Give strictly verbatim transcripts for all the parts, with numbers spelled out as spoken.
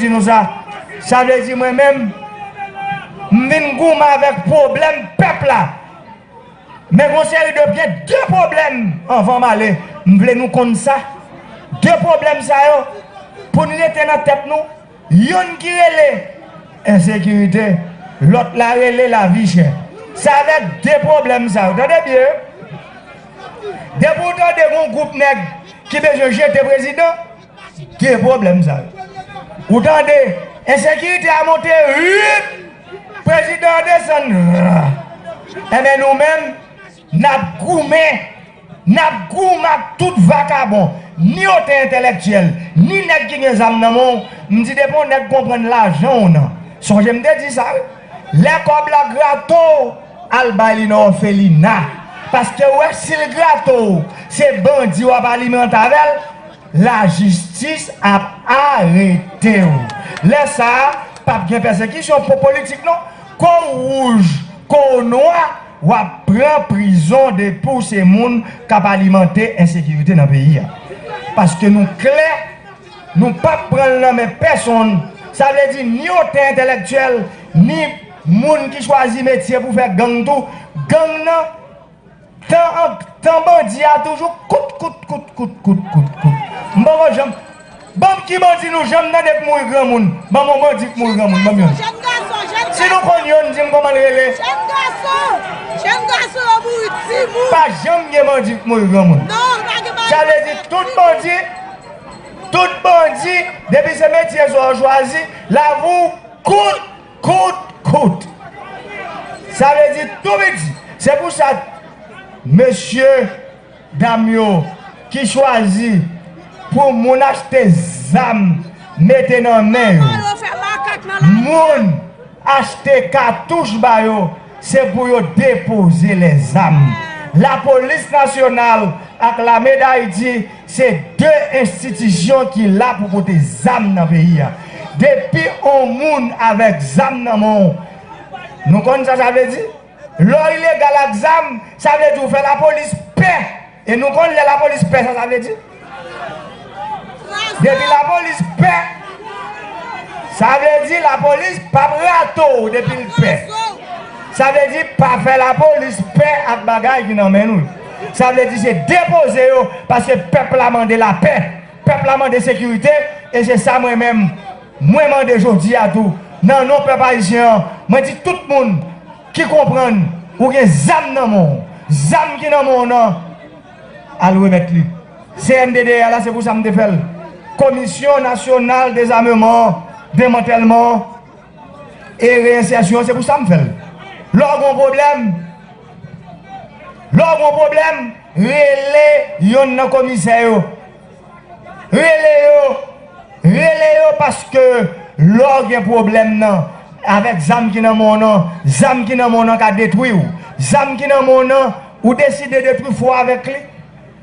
di nou sa. Sa vle di mwen menm, m vin goumen avèk pwoblèm pèp la. Men gon seri de, gen de pwoblèm anvan m ale, m vle nou konn sa. De pwoblèm sa yo, pou n rete nan tèt nou, youn ki rele ensekirite, lòt la rele lavi chè. Se avèk de pwoblèm sa yo, tande byen, depi w tande gon gwoup nèg ki bezwen jete prezidan, de pwoblèm sa yo. Ou tande, ensekirite a monte, wip, prezidan an desann, ra. Enben nou menm, n ap goumen, n ap goumen ak tout vakabon, ni otan entèlèktyèl, ni nèg ki gen zam nan men w. M di depi yon nèg konprann lajan w nan. Sonje m te di sa, wi. Lè kòb la grato w, al bay li nan òfelina. Paske w wè, si l grato w, se bandi w ap alimante avè l, lajistis ap arete w. Lè sa a, p ap gen pèsekisyon pou politik non. Ko w wouj, ko w nwa, w ap pran prizon depi w se moun k ap alimante ensekirite nan peyi a. Paske nou klè, nou p ap pran l nan men pèsonn. Sa vle di ni otan entèlèktyèl, ni moun ki chwazi metye pou fè gang tou. Gang nan, tan, tan bandi a toujou kout, kout, kout, kout, kout, kout, kout. M poko janm, ban m ki bandi nou janm tande k mouri granmoun? Ban m yon bandi k mouri granmoun, ban m youn. Jèn gason, jèn gason. Si nou konn youn, di m kòman l rele. Jèn gason, jèn gason yo mouri timoun. Pa janm gen bandi k mouri granmoun. Non, pa gen bandi. Sa vle di tout bandi, tout bandi, depi se metye sa w chwazi, lavi w kout, kout, kout. Sa vle di tou piti. Se pou sa, mesye, dam yo ki chwazi pou moun achte zam mete nan men yo, moun achte katouch ba yo, se pou yo depoze lèzam. Lapolis nasyonal ak Lame d Ayiti se de enstitisyon ki la pou pote zam nan peyi a. Depi on moun avèk zam nan men w, nou konn sa sa vle di? Lè w ilegal ak zam, sa vle di w fè lapolis pè. E nou konn lè lapolis pè, sa sa vle di? Depi lapolis pè, sa vle di lapolis p ap rate w depi l pè. Sa vle di pa fè lapolis pè ak bagay ki nan men nou. Sa vle di se depoze yo, paske pèp la mande lapè, pèp la mande sekirite, e se sa mwen menm, mwen mande jodi a tou, nan non pèp ayisyen an, mwen di tout moun ki konprann ou gen zam nan men w, zam ki nan men w nan, al remèt li. C N D D A la, se pou sa m te fè l. Komisyon Nasyonal Dezameman, Demantèlman e Reyensèsyon, se pou sa m fè l. Lè w gen yon pwoblèm, lè w gen yon pwoblèm, rele yonn nan komisè yo. Rele yo, rele yo paske lè w gen pwoblèm nan, avèk zam ki nan men w nan, zam ki nan men w nan ka detwi w. Zam ki nan men w nan, ou deside detwi fò avèk li,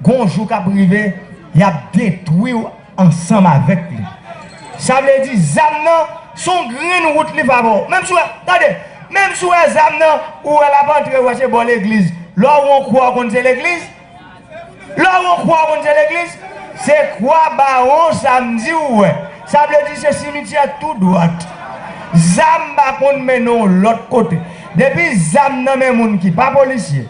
gon jou k ap rive, y ap detwi w ansanm avèk li. Sa vle di zam nan, se yon grenn wout li fè avè w. Menm si w wè, tande, menm si w wè zam nan, ou wè l ap antre, ou wè se bò legliz. Lè w wè yon kwa, w konn se legliz. Lè w wè yon kwa, w konn se legliz. Se kwa Bawon Samdi ou wè. Sa vle di se simityè tou dwat. Zam pa konn mennen w lòt kote. Depi zam nan men moun ki pa polisye,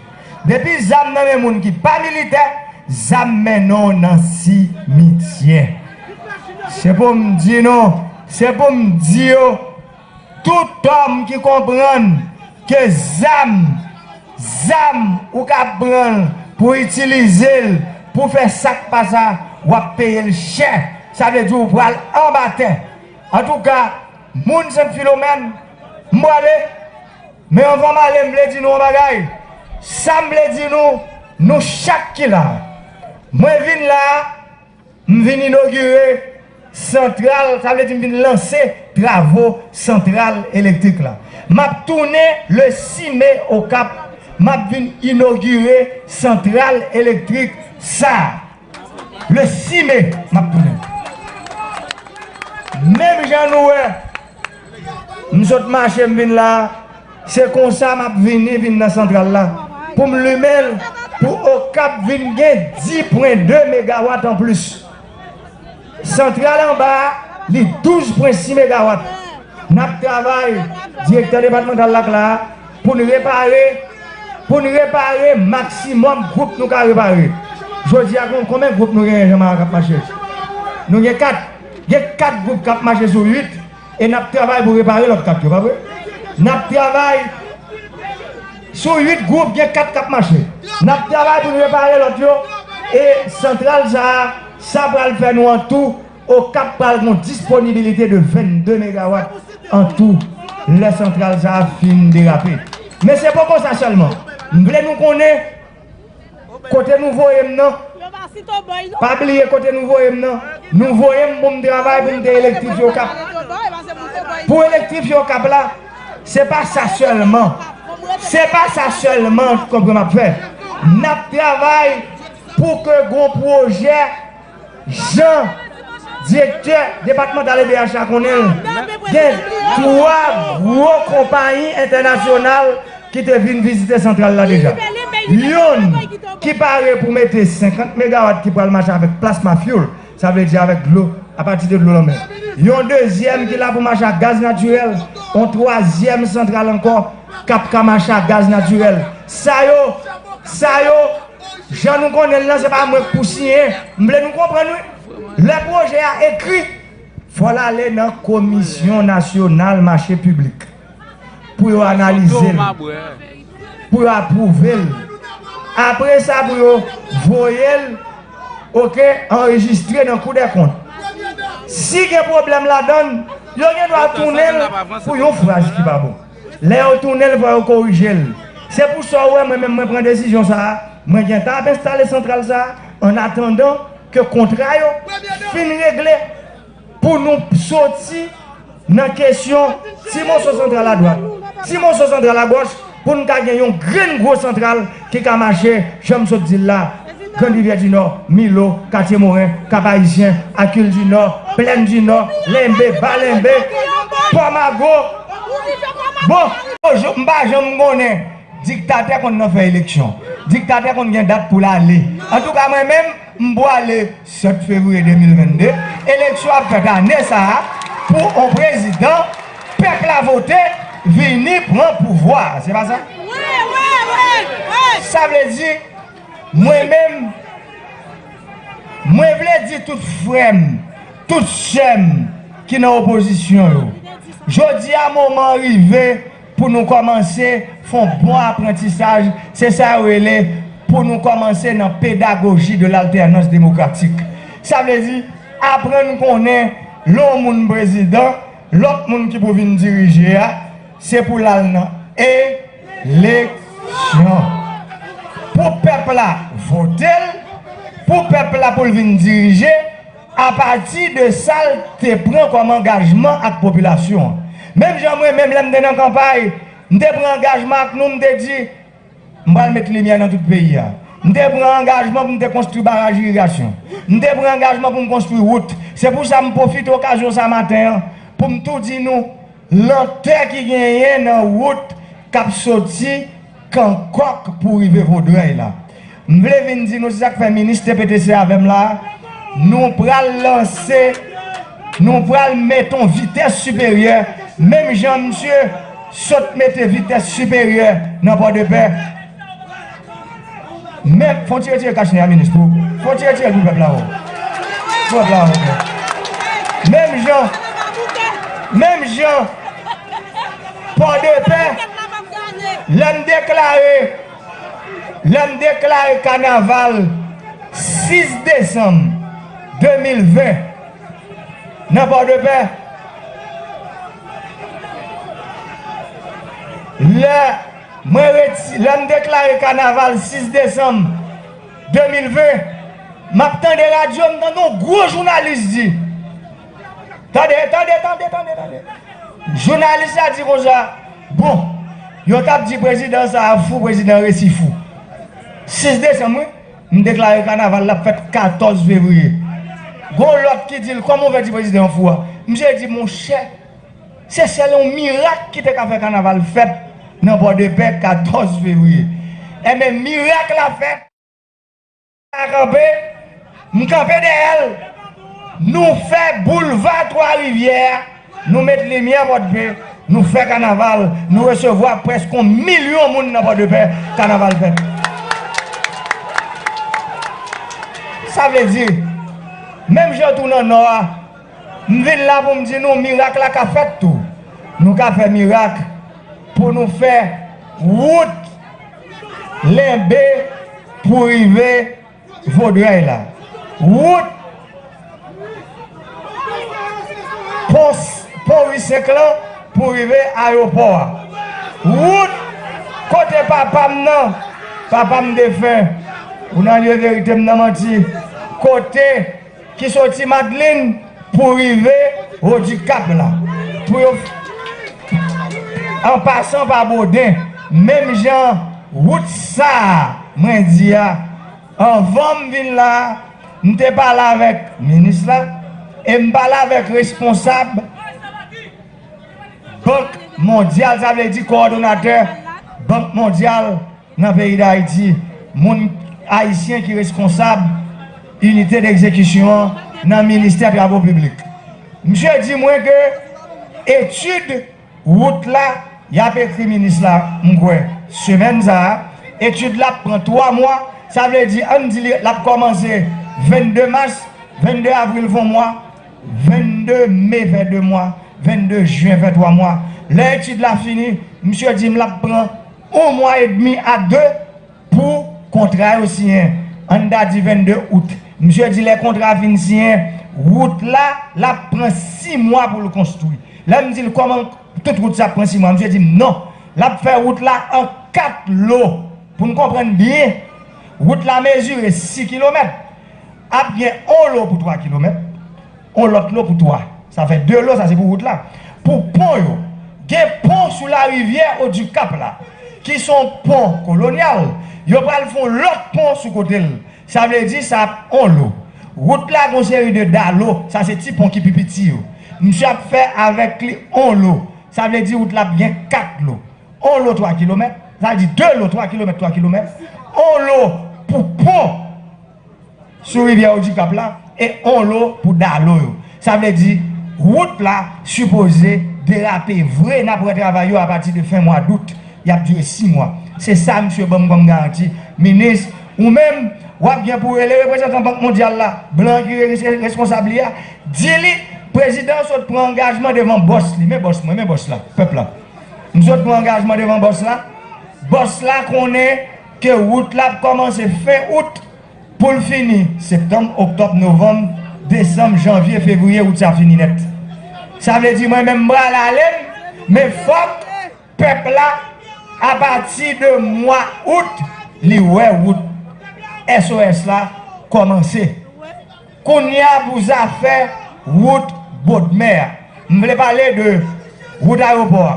depi zam nan men moun ki pa militè, zam mennen w nan simityè. Se pou m di nou, se pou m di yo, tout òm ki konprann ke zam, zam ou ka pran l pou itilize l pou fè sa k pa sa, w ap peye l chè. Sa vle di w pral anba tè. Antouka, moun Sent Filomèn, m prale, men anvan m ale, m vle di nou yon bagay. Sa m vle di nou, nou chak ki la, mwen vin la, m vin inogire santral, sa vle di m vin lanse travo santral elektrik la. M ap tounen le sis me Okap, m ap vin inogire santral elektrik sa a. Le sis me, m ap tounen. Menm jan nou wè, m sot mache, m vin la, se konsa m ap vini, vin nan santral la, pou m limen l, pou Okap vin gen dis pwen de megawat anplis. Santral anba a, Li douz pwen sis megawat. N ap travay, direktè depatmantal la k la a, pou n repare, pou n repare maksimòm gwoup nou ka repare. Jodi a, kon-, konbyen gwoup nou genyen, Jean Marie, k ap mache? Nou gen kat. Gen kat gwoup k ap mache sou uit, e n ap travay pou repare lòt kat yo, pa vre? N ap travay sou uit gwoup, gen kat k ap mache. N ap travay pou n repare lòt yo, e santral sa a, sa pral fè nou an tou, Okap pral gen yon disponibilite de vennde megawat an tou lè santral sa a fin derape. Men se poko sa sèlman. M vle nou konnen kote nou voye m nan. Pa bliye kote nou voye m nan. Nou voye m pou m travay pou m te elektrifye Okap. Pou elektrifye Okap la, se pa sa sèlman. Se pa sa sèlman, konprann m ap fè. N ap travay pou ke gon pwojè Jan, direktè depatmantal E D H la konnen l, gen twa gwo konpayi entènasyonal ki te vin vizite santral la deja. Youn ki pare pou mete senkant megawat ki pral mache avèk plasma fuel, sa vle di avèk dlo, apati de dlo lanmè. Yon dezyèm ki la pou mache ak gaz natirèl, yon twazyèm santral ankò k ap ka mache ak gaz natirèl. Sa yo, sa yo, Jan nou konnen l lan, se pa mwen k pou siyen. M vle nou konprann, wi. Lè pwojè a ekri, fò l ale nan Komisyon Nasyonal Mache Piblik pou yo analize l, pou yo apwouve l. Apre sa, pou yo voye l, oke, anrejistre nan Kou dè Kont. Si gen pwoblèm ladan l, yo gen dwa tounen l pou yon fraz ki pa bon. Lè yo tounen l, fò yo korije l. Se pou sa w wè mwen menm mwen pran desizyon sa a, mwen gentan ap enstale santral sa a, an atandan ke kontra yo fin regle pou nou soti nan kesyon ti moso santral adwat, ti moso santral agòch, pou n ka gen yon grenn gwo santral ki ka mache, jan m sot di l la, Grann Rivyè di Nò, Milo, Katye Moren, Kap Ayisyen, Akil di Nò, Plèn di Nò, Lenbe, Ba Lenbe, Pòmago. Bon, m pa janm konnen diktatè konn nan fè eleksyon. Diktatè konn gen dat pou l ale. Antouka, mwen menm, m pwale sèt fevriye de mil vennde. Eleksyon ap fèt ane sa a pou on prezidan pèp la vote vini pran pouvwa. Se pa sa? Sa vle di, mwen menm, mwen vle di tout frè m, tout sè m ki nan opozisyon yo, jodi a moman an rive pou nou kòmanse fè yon bon aprantisaj, se sa yo rele pou nou kòmanse nan pedagoji de laltènans demokratik. Sa vle di, aprann konnen lè yon moun prezidan, lòt moun ki pou vin dirije a, se pou l al nan eleksyon. Pou pèp la vote l, pou pèp la pou l vin dirije, apati de sa l te pran kòm angajman ak popilasyon an. Menm jan mwen menm, lè m te nan kanpay, m te pran angajman ak nou, m te di, m pral met limyè nan tout peyi a. M te pran angajman pou m te konstwi baraj irigasyon. M te pran angajman pou m konstwi wout. Se pou sa m pwofite okazyon sa maten an pou m tou di nou, lantè ki genyen nan wout k ap soti Kankòk pou rive Vodrèy la. M vle vin di nou, se sa k fè minis te pete se avè m la, nou pral lanse, nou pral mete yon vitès siperyè, menm jan misye sot mete vitès siperyè nan Pòdepè. Men, fò w ti retire kach nèg a, minis, pou, fò w ti retire l pou pèp la wè. Pou pèp la wè. Menm jan, menm jan, Pòdepè, lè m deklare, lè m deklare kanaval sis desanm de mil ven nan Pòdepè, lè mwen reti-, lè m deklare kanaval sis desanm de mil ven, m ap tande radyo, m tande yon gwo jounalis di, tande, tande, tande, tande, tande. Jounalis la di konsa, bon, yo t ap di prezidan sa a fou, prezidan resi fou. Sis desanm, wi, m deklare kanaval la ap fèt katòz fevriye. Gon lòt ki di l, kòman w fè di prezidan an fou a? Misye di, monchè, se sèl yon mirak ki te ka fè kanaval fèt nan Pòdepè katòz fevriye. Enben, mirak la fèt. A kanpe, m kanpe dèyè l. Nou fè boulva Twa Rivyè, nou met limyè Pòdpè, nou fè kanaval, nou resevwa prèske yon milyon moun nan Pòdpè, kanaval fèt. Sa vle di, menm jan tou nan Nò a, m vin la pou m di nou mirak la ka fèt tou. Nou ka fè mirak pou nou fè wout Lenbe pou rive Vodrèy la. Wout pon, pon Ri Senk lan pou rive ayewopò a. Wout kote papa m nan, papa m defen, ou nan lye verite m nan manti, kote ki soti Madlin pou rive Odikap la. Pou yo, an pasan pa Boden, menm jan wout sa a mwen di a, anvan m vin la, m te pale avèk minis la, e m pale avèk responsab Bank Mondyal, sa vle di kowòdonatè Bank Mondyal nan peyi Dayiti, moun ayisyen ki reskonsab inite degzekisyon an nan ministè travo piblik. Misye di mwen ke etid wout la, y ap ekri minis la, m kwè, semèn sa a. Etid la ap pran twa mwa, sa vle di, ann di li, l ap kòmanse vennde mas, vennde avril fè yon mwa, vennde me fè de mwa, vennde jen fè twa mwa. Lè etid la fini, misye di m l ap pran yon mwa edmi a de pou kontra yo siyen. Ann ta di vennde out. Misye di lè kontra fin siyen, wout la, l ap pran sis mwa pou l konstwi. Lè m di l kòman tout wout sa ap pran sis mwa, misye di m non. L ap fè wout la an kat lo. Pou n konprann byen, wout la mezire sis kilomèt. Ap gen yon lo pou twa kilomèt, yon lòt lo pou twa. Sa fè de lo, sa se pou wout la. Pou pon yo, gen pon sou larivyè Odikap la, ki se yon pon kolonyal. Yo pral fè yon lòt pon sou kote l. Sa vle di sa ap yon lo. Wout la gen yon seri de dalo, sa se ti pon ki pi piti yo. Misye ap fè avèk li yon lo. Sa vle di wout la ap gen kat lo. Yon lo twa kilomèt, sa vle di de lo twa kilomèt, twa kilomèt. Yon lo pou pon sou rivyè Odikap la e yon lo pou dalo yo. Sa vle di, wout la sipoze derape vre, n ap wè travay yo apati de fen mwa dout, y ap dire sis mwa. Se sa misye ban m kòm garanti. Minis, ou menm, w ap gen pou rele reprezantan Bank Mondyal la, blan ki re-, re-, reskonsab li a, di li, prezidan sot pran angajman devan bòs li, men bòs mwen, men bòs la, pèp la. M sot pran angajman devan bòs la. Bòs la konnen ke wout la ap kòmanse fen out pou l fini septanm, oktòb, novanm, desanm, janvye, fevriye, wout sa fini nèt. Sa vle di mwen menm m pral ale m, men fòk pèp la, apati de mwa out, li wè wout S O S la kòmanse. Kounye a pou zafè wout Bodmè a. M vle pale de wout ayewopò a.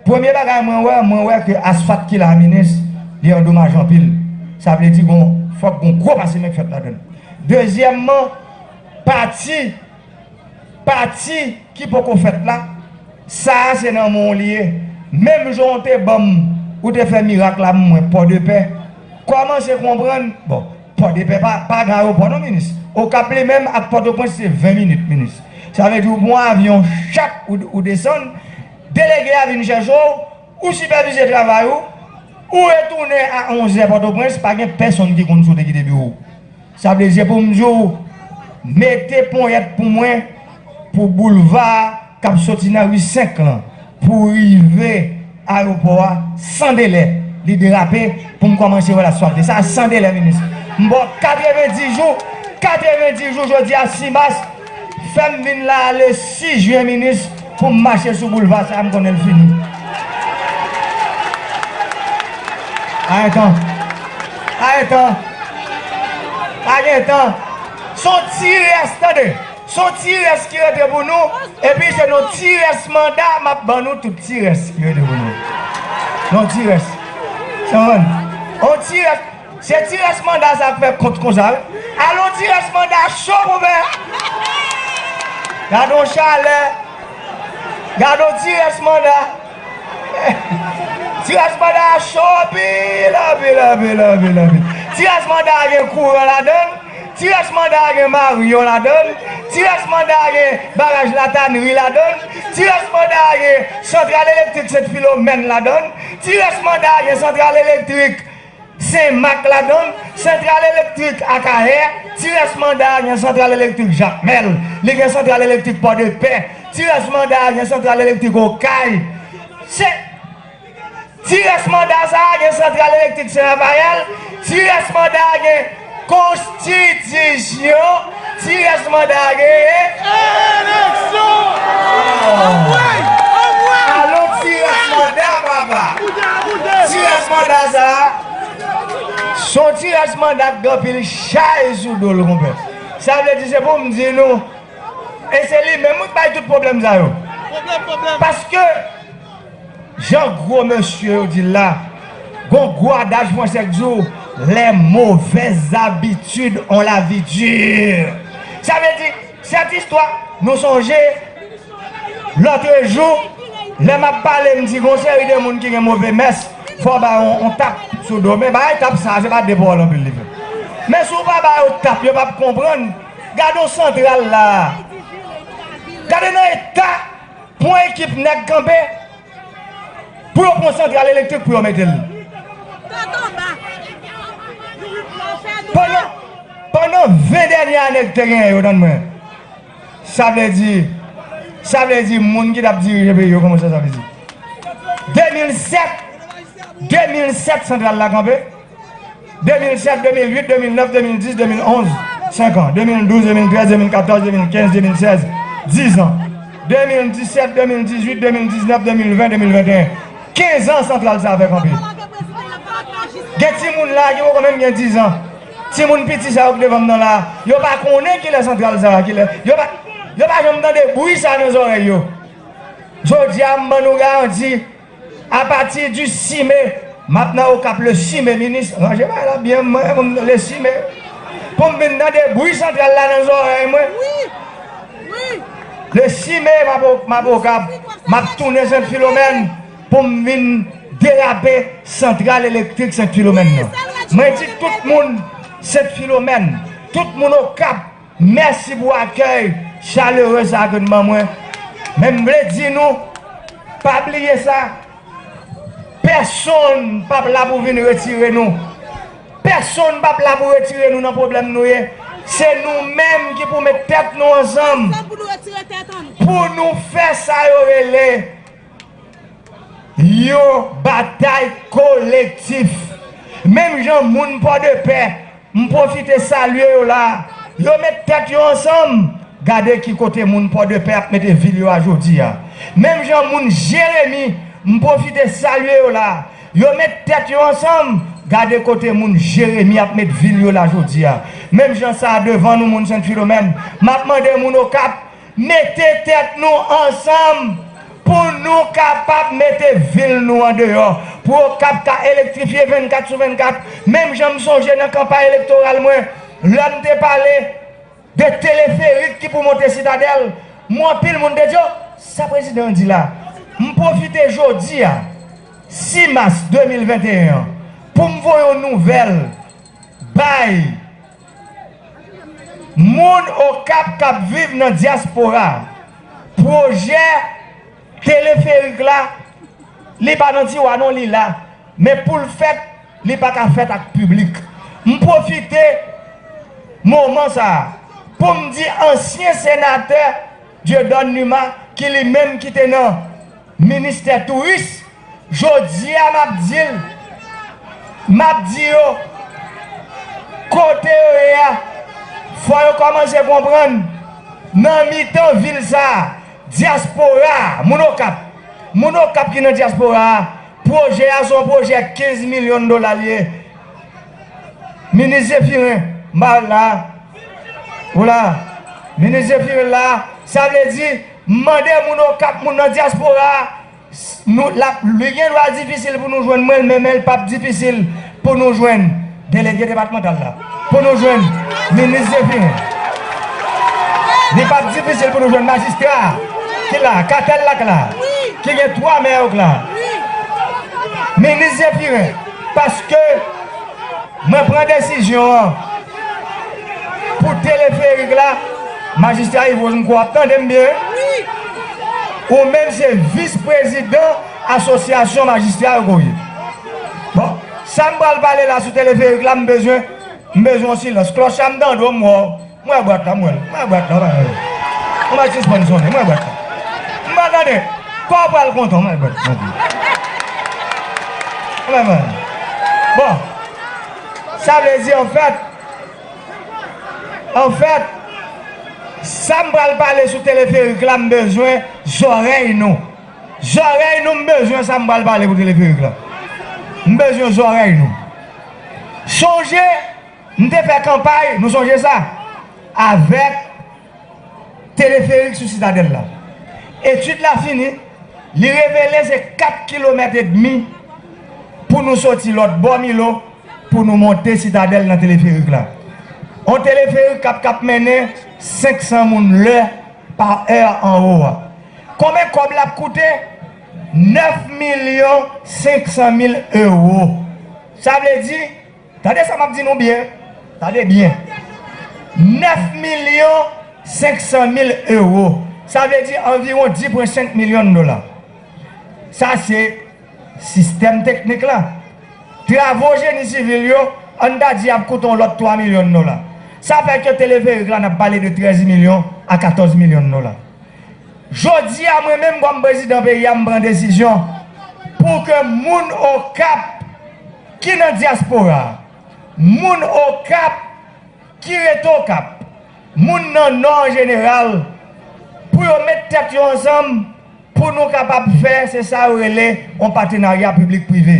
Premye bagay mwen wè, mwen wè ke asfalt ki la a, minis, li andomaje anpil. Sa vle di gon, fòk gon gwo pase men k fèt ladan l. Dezyèmman, pati, pati ki poko fèt la, sa a se nan men w li ye. Menm jan w te ban m, ou te fè mirak la pou mwen, Pòdepè, kòmanse konprann, bon, Pòdepè pa, pa gen ayewopò non, minis. Okap li menm ak Pòtoprens se ven minit, minis. Sa vle di ou pran yon avyon, chak, ou, ou desann, delege a vin chèche w, ou sipèvize travay ou, ou retounen a onzè Pòtoprens, pa gen pèsonn ki konn si w te kite biwo w. Sa vle di pou m di w, mete ponyèt pou mwen, pou boulva a k ap soti nan ri senk lan, pou rive ayewopò a, san delè, li derape, pou m kòmanse wè l asfalte. Sa a san delè, minis. M ba w katrevenndis jou, katrevenndis jou, jodi a sis mas, fè m vin la le sis jen, minis, pou m mache sou boulva sa a, m konnen l fini. Pa gen tan. Pa gen tan. Pa gen tan. Se yon ti rès, tande. Se yon ti rès ki rete pou nou, epi se nan ti rès manda m ap ban nou tout ti rès ki rete pou nou. Nan ti rès. Sa konprann? Yon ti rès. Se ti rès manda sa k fè kont konsa, wi. Alon ti rès manda cho pou fè. Gade yon chalè. Gade yon ti rès manda. Ti rès manda a cho anpil, anpil, anpil, anpil, anpil. Ti rès manda a gen kouran ladan l. Ti rès manda a gen Marion ladan l. Ti rès manda a gen baraj Latanri ladan l. Ti rès manda a gen santral elektrik Sent Filomèn ladan l. Ti rès manda a gen santral elektrik Senmak ladan l, santral elektrik Akayè, ti rès manda a gen santral elektrik Jakmèl, li gen santral elektrik Pòdepè, ti rès manda a gen santral elektrik Okay. Se, ti rès manda sa a gen santral elektrik Sen Rafayèl, ti rès manda a gen konstitisyon, ti rès manda a gen eleksyon! Anmwey! Anmwey! Alon ti rès manda, papa! Ti rès manda sa a, se yon ti rès manda k gen anpil chay sou do l, konpè. Sa vle di, se pou m di nou, e se li menm wi k bay tout pwoblèm sa yo. Paske, jan gwo mesye yo di l la, gon gwo adaj fransè k di w, les mauvaises habitudes ont la vie dure. Sa vle di, sèt istwa, nou sonje, lòtrejou, lè m ap pale, m di gon seri de moun ki gen move mès, fò w ba yo yon tap sou do. Men bagay tap sa, se pa de pawòl anpil li fè. Men si w pa ba yo tap, yo p ap konprann. Gade yon santral la. Gade nan eta pou yon ekip nèg kanpe pou yo pran santral elektrik pou yo mete l. Pandan, pandan ven dènye ane k te genyen yo, tann mwen. Sa vle di, sa vle di moun ki t ap dirije peyi yo, kòman sa, sa vle di? De mil sèt, de mil sèt santral la kanpe. De mil sèt, de mil uit, de mil nèf, de mil dis, de mil onz, senk an. De mil douz, de mil trèz, de mil katòz, de mil kenz, de mil sèz, dis an. De mil disèt, de mil dizuit, de mil diznèf, de mil ven, de mil venteyen. Kenz an santral sa a fè kanpe. Gen timoun la ki poko menm gen dis an. Timoun piti sa yo k devan m nan la, yo pa konnen kilè santral sa a, kilè. Yo pa, yo pa janm tande bri sa a nan zòrèy yo. Jodi a, m ban nou garanti, apati di sis me, m ap nan Okap le sis me, minis, ranje bagay la byen, mwen, mwen, le sis me. Pou m vin tande bri santral la nan zòrèy mwen. Le sis me, m ap, m ap Okap, m ap tounen Sent Filomèn pou m vin derape santral elektrik Sent Filomèn nan. Mwen di tout moun Sent Filomèn, tout moun Okap, mèsi pou akèy chalere sa ke n ban mwen. Men m vle di nou, pa bliye sa, pèsonn p ap la pou vin retire nou. Pèsonn p ap la pou retire nou nan pwoblèm nou ye. Se nou menm ki pou met tèt nou ansanm pou nou fè sa yo rele yon batay kolektif. Menm jan moun Pòdepè, m pwofite salye yo la, yo met tèt yo ansanm. Gade ki kote moun Pòdepè ap mete vil yo a jodi a. Menm jan moun Jeremi, m pwofite salye yo la, yo met tèt yo ansanm. Gade kote moun Jeremi ap met vil yo la jodi a. Menm jan sa a devan nou, moun Sent Filomèn, m ap mande moun Okap, mete tèt nou ansanm pou nou kapab mete vil nou andeyò, pou Okap ka elektrifye vennkat sou vennkat. Menm jan m sonje nan kanpay elektoral mwen, lè m te pale de teleferik ki pou monte Sitadèl, m wè anpil moun te di, "O, sa prezidan an di la?" M pwofite jodi a, sis mas de mil venteyen an, pou m voye yon nouvèl bay moun Okap k ap viv nan dyaspora. Pwojè teleferik la, li pa nan tiwa non, li la. Men pou l fèt, li pa ka fèt ak piblik. M pwofite moman sa a pou m di ansyen senatè Dieudonne Numa, ki li menm ki te nan ministè touris, jodi a m ap di l, m ap di yo, kote yo ye a, fò yo kòmanse konprann, nan mitan vil sa a, dyaspora a, moun Okap, moun Okap ki nan dyaspora a, pwojè a se yon pwojè kenz milyon dola l ye. Minis Zephirin, m pa wè l la. Ou la. Minis Zephirin la. Sa vle di, m mande moun Okap, moun nan dyaspora a, s-, nou, l ap, li gen dwa difisil pou nou jwenn mwen, men, men l p ap difisil pou nou jwenn delege depatmantal la. Pou nou jwenn minis Zephirin. Li p ap difisil pou nou jwenn majistra ki la, Katèl la k la, ki gen twa mè yo k la. Minis Zephirin, paske mwen pran desizyon an. Teleferik la, majistra Yves Rose, m kwè w ap tande m byen. Ou menm se vis prezidan asosyasyon majistra yo ke w ye. Bon, sa m pral pale la sou teleferik la, m bezwen, m bezwen yon silans. Klòch la, m tande w, m wè w. M wè bwat la, m wè l. M wè bwat la, w pa wè l. Ou mèt sispann sonnen, m wè bwat la. M pa tande. Kò w pral kontan, m wè bwat la. M wè, m wè. Bon, sa vle di, anfèt, anfèt, sa m pral pale sou teleferik la, m bezwen zòrèy nou. Zòrèy nou, m bezwen sa m pral pale pou teleferik la. M bezwen zòrèy nou. Sonje, m te fè kanpay, nou sonje sa, avèk teleferik sou Sitadèl la. Etid la fini, li revele se kat kilomèt edmi pou nou soti lòt bò Milo pou nou monte Sitadèl nan teleferik la. On teleferik k ap, k ap mennen senk san moun lè pa è anwo a. Konbyen kòb l ap koute? Nèf milyon senk san mil ewo. Sa vle di, tande sa m ap di nou byen, tande byen. Nèf milyon senk san mil ewo. Sa vle di anviwon dis pwen senk milyon dola. Sa se sistèm teknik la. Travo jeni sivil yo, ann ta di ap koute yon lòt twa milyon dola. Sa fè ke teleferik la, n ap pale de trèz milyon a katòz milyon dola. Jodi a, mwen menm kòm prezidan peyi a, m pran desizyon pou ke moun Okap ki nan dyaspora a, moun Okap ki rete Okap, moun nan Nò an jeneral, pou yo met tèt yo ansanm pou nou kapab fè, se sa yo rele yon patenarya piblik prive.